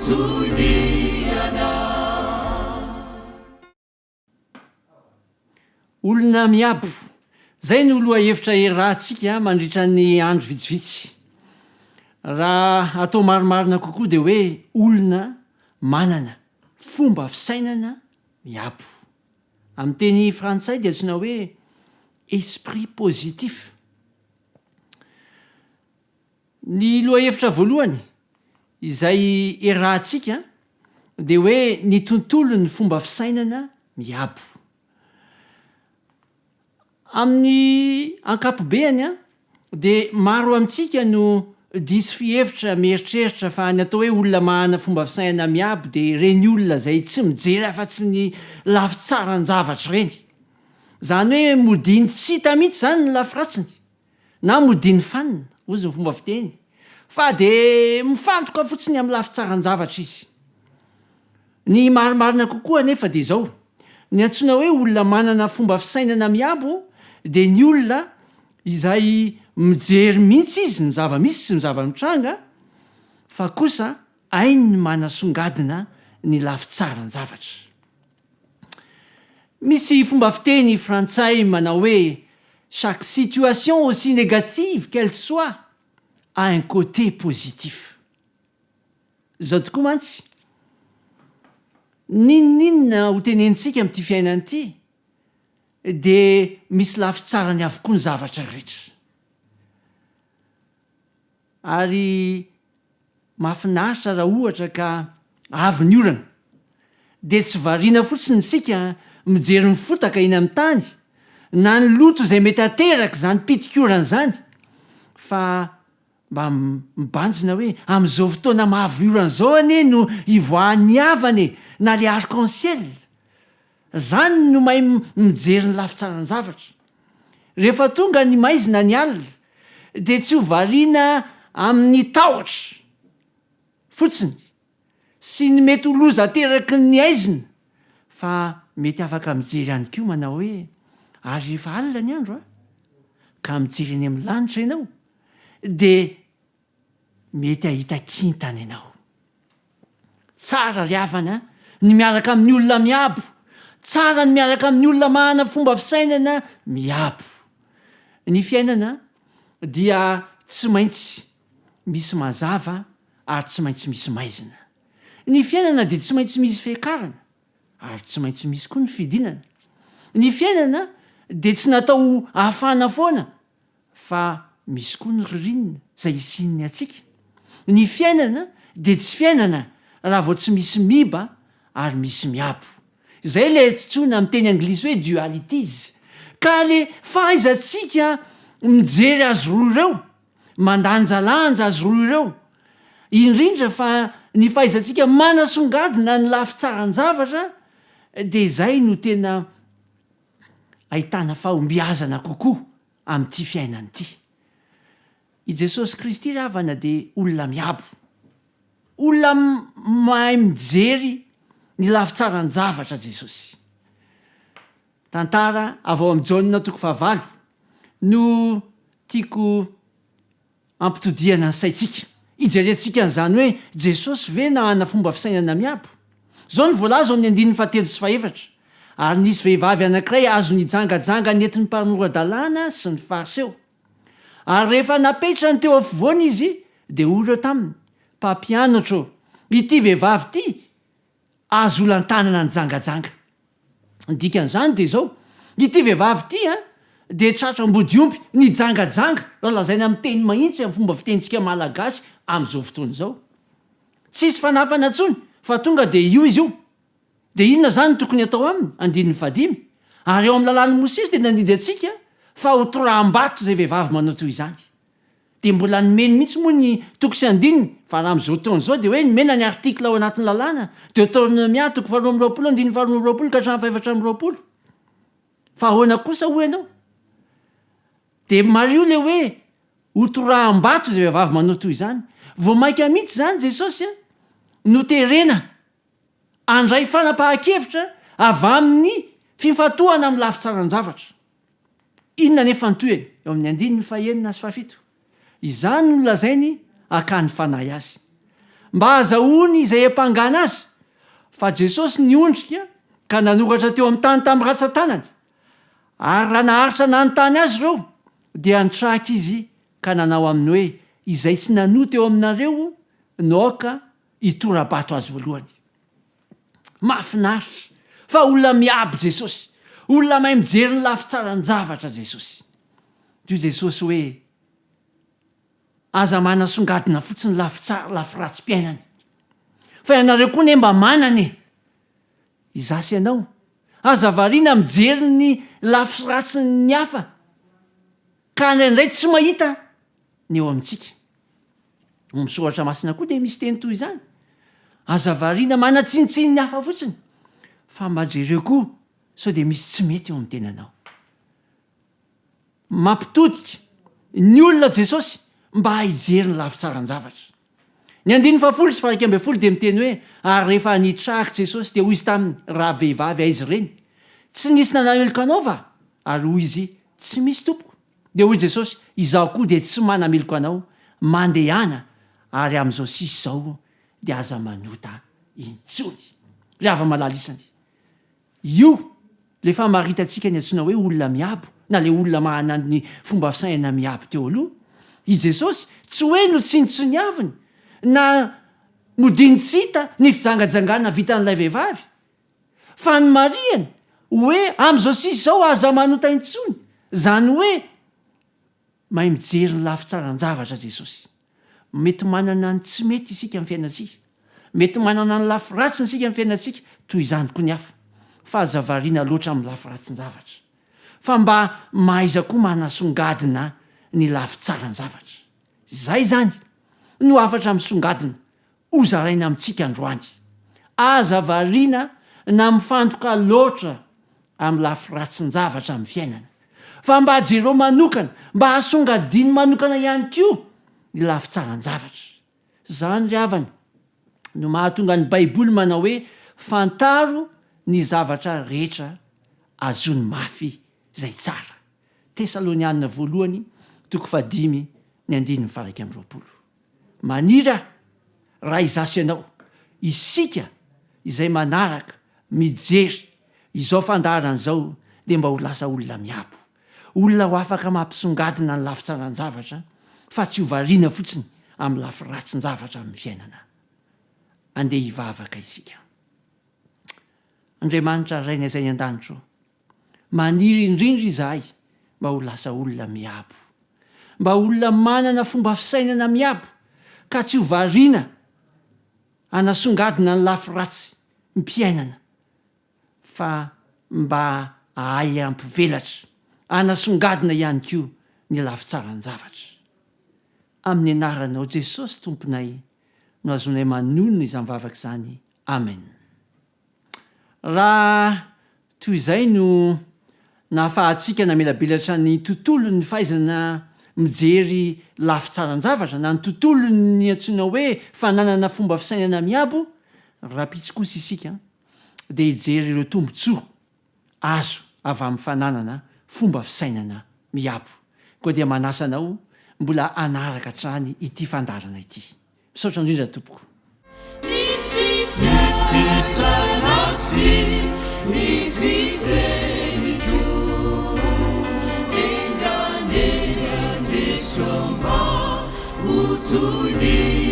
toy ny anao. Olona miabo. Izay no lohahevitra iarahantsika mandritra ny andro vitsivitsy. Raha atao marimarina kokoa dia hoe olona manana fomba fisainana miabo. Amin'ny teny frantsay dia antsoina hoe esprit positif. Ny lohahevitra voalohany izay iarahantsika dia hoe ny tontolon'ny fomba fisainana miabo. Amin'ny ankapobeany dia maro amintsika no diso fihevitra mieritreritra fa ny atao hoe olona manana fomba fisainana miabo dia ireny olona izay tsy mijery afa-tsy ny lafy tsaran-javatra ireny. Izany hoe modiany tsy hita mihitsy izany ny lafy ratsiny na modiany fanina, hozy ny fomba fiteny, fa dia mifantoka fotsiny amin'ny lafy tsaran-javatra izy. Ny marimarina kokoa anefa dia izao, ny antsoina hoe olona manana fomba fisainana miabo dia ny olona izay mijery mihitsy izy ny zava-misy sy ny zava-mitranga fa kosa hainy ny manasongadina ny lafy tsaran-javatra. Misy fomba fiteny frantsay manao hoe chaque situation aussi négative qu'elle soit a un côté positif. Izao tokoa mantsy, n'inon'inona ho tenenintsika amin'ity fiainana ity dia misy lafy tsarany avokoa ny zavatra rehetra. Ary mahafinaritra raha ohatra ka avy ny orana dia tsy variana fotsiny isika mijery ny fotaka eny amin'ny tany na ny loto izay mety aterak'izany pitik'orana izany fa Mba mibanjina hoe amin'izao fotoana mahavy orana izao anie no ivoahan'ny havana e! Na le arc en ciel! Zany no mahay mijery ny lafitsaran-javatra. Rehefa tonga ny maizina ny alina dia tsy ho variana amin'ny tahotra fotsiny sy ny mety ho loza ateraky ny haizina fa mety afaka mijery ihany koa manao hoe ary rehefa alina ny andro a! Ka mijery eny amin'ny lanitra ianao dia mety hahita kintana ianao. Tsara ry havana ny miaraka amin'ny olona miabo, tsara ny miaraka amin'ny olona manana fomba fisainana miabo. Ny fiainana dia tsy maintsy misy mazava ary tsy maintsy misy maizina. Ny fiainana dia tsy maintsy misy fiakarana ary tsy maintsy misy koa ny fidinana. Ny fiainana dia tsy natao ho hafana foana Fa misy koa ny ririnina izay hisian'ny hatsiaka. Ny fiainana dia tsy fiainana raha vao tsy misy miiba ary misy miabo. Izay ilay antsoina amin'ny teny anglisy hoe dualities. Ka le fahaizantsika mijery azy roa ireo, mandanjalanja azy roa ireo, indrindra fa ny fahaizantsika manasongadina ny lafy tsaran-javatra dia izay no tena ahitana fahombiazana kokoa amin'ity fiainana ity. I Jesosy Kristy ry havana dia olona miabo, olona mahay mijery ny lafitsaran-javatra Jesosy. Tantara avy ao amin'i Jaona toko fahavalo no tiako Ampitodihana ny saintsika, hijerentsika an'izany hoe Jesosy ve nahana fomba fisainana miabo? Izao no voalaza ao amin'ny andininy fahatelo sy fahefatra, Ary nisy vehivavy anankiray azo nijangajanga nentin'ny mpanora-dalàna sy ny Fariseo. Ary rehefa napetrany teo afovoany izy, dia hoy ireo taminy, Mpampianatra ô, ity vehivavy ity azo olan-tanana nijangajanga. Ny dikan'izany dia izao, ity vehivavy ity an, dia tratra ambodiomby nijangajanga, raha lazaina amin'ny teny mahitsy amin'ny fomba fitenintsika malagasy amin'izao fotoana izao. Tsisy fanafana intsony fa tonga dia io izy io. Dia inona izany no tokony hatao aminy? Andininy fahadimy, Ary ao amin'ny lalàn'i Mosesy dia nandidy antsika fa ho toraham-bato izay vehivavy manao toy izany. Dia mbola nomeny mihitsy moa ny toko sy andininy, fa raha amin'izao taona izao dia hoe nomena ny article ao anatin'ny lalàna, Deoteronomia toko faharoa amby roapolo andininy faharoa amby roapolo ka hatramin'ny fahefatra amby roapolo. Fa ahoana kosa hoy ianao? Dia mariho ilay hoe hotoraham-bato izay vehivavy manao toy izany. Vao mainka mihitsy izany Jesosy a, noterena handray fanapahan-kevitra avy amin'ny fifantohana amin'ny lafy tsaran-javatra. Inona anefa ny tohiny? Eo amin'ny andininy fahenina sy fahafito. Izany no nolazainy hakany fanahy azy. mba hahazahoany izay hiampangana Azy. Fa Jesosy niondrika ka nanoratra teo amin'ny tany tamin'ny rantsan-tanany. Ary raha naharitra nanontany Azy ireo, dia nitraka Izy ka nanao aminy hoe, Izay tsy nanota eo aminareo no aoka hitora-bato azy voalohany. Mahafinaritra fa olona miabo Jesosy, olona mahay mijery ny lafy tsaran-javatra Jesosy. Toy Jesosy hoe, Aza manasongadina fotsiny lafy tsara, lafy ratsim-piainany. Fa ianareo koa anie mba manana e! Izaho sy ianao, aza variana mijery ny lafy ratsin'ny hafa, ka indraindray tsy mahita ny eo amintsika. Ao amin'ny Soratra Masina koa dia misy teny toy izany. Aza variana manatsinitsiny ny hafa fotsiny, fa mba jereo koa sao dia misy tsy mety eo amin'ny tenanao. Mampitodika ny olona Jesosy mba hijery ny lafy tsaran-javatra. Ny andininy fahafolo sy faha-iraika ambinifolo dia miteny hoe, Ary rehefa nitraka Jesosy dia hoy Izy taminy, Rahavehivavy, aiza ireny? Tsy nisy nanameloka anao va? Ary hoy izy, Tsy misy, Tompoko. Dia hoy Jesosy, Izaho koa dia tsy manameloka anao, mandehana, ary amin'izao sisa izao dia aza manota intsony. Ry hava-malala isany, io ilay famaritantsika ny antsoina hoe olona miabo, na ilay olona manana ny fomba fisainana miabo teo aloha. I Jesosy tsy hoe notsinontsiniaviny na nodiany tsy hita ny fijangajangana vitan'ilay vehivavy, Fa ny marihana, hoe amin'izao sisa izao aza manota intsony, izany hoe mahay mijery ny lafy tsaran-javatra Jesosy. Mety manana ny tsy mety isika amin'ny fiainantsika, mety manana ny lafy ratsiny isika amin'ny fiainantsika, toy izany koa ny hafa, fa aza variana loatra amin'ny lafy ratsin-javatra, fa mba mahaiza koa manasongadina ny lafy tsaran-javatra. Izay izany no hafatra misongadina hozaraina amintsika androany. Aza variana na mifantoka loatra amin'ny lafy ratsin-javatra amin'ny fiainana, fa mba jereo manokana, mba asongadino manokana ihany koa ny lafy tsaran-javatra. Izany ry havana no mahatonga ny Baiboly manao hoe fantaro ny zavatra rehetra azony mafy izay tsara. Tesalonianina voalohany toko fahadimy ny andininy faha-21. Maniry aho raha izaho sy ianao, isika izay manaraka, mijery, izao fandaharana izao dia mba ho lasa olona miabo, olona ho afaka mampisongadina ny lafy tsaran-javatra fa tsy ho variana fotsiny amin'ny lafy ratsin-javatra amin'ny fiainana. Andeha hivavaka isika. Andriamanitra Rainay izay any an-danitra ô, Maniry indrindra izahay mba ho lasa olona miabo. Mba olona manana fomba fisainana miabo ka tsy ho variana hanasongadina ny lafy ratsy mpiainana fa mba hahay hampivelatra, hanasongadina ihany koa ny lafy tsaran-javatra. Amin'ny anaranao Jesosy Tomponay no azonay manonona izany vavaka izany. Amen. Raha toy izay no nahafahantsika namelabelatra ny tontolon'ny fahaizana mijery lafy tsaran-javatra na ny tontolon'ny antsoina hoe fananana fomba fisainana miabo, rahampitso kosa isika dia hijery ireo tombontsoa azo avy amin'ny fananana fomba fisainana miabo. Koa dia manasa anao mbola hanaraka hatrany ity fandaharana ity. Misaotra indrindra tompoko. Ny fisainako sy ny fiteniko Enga anie Jeso mba ho toy ny.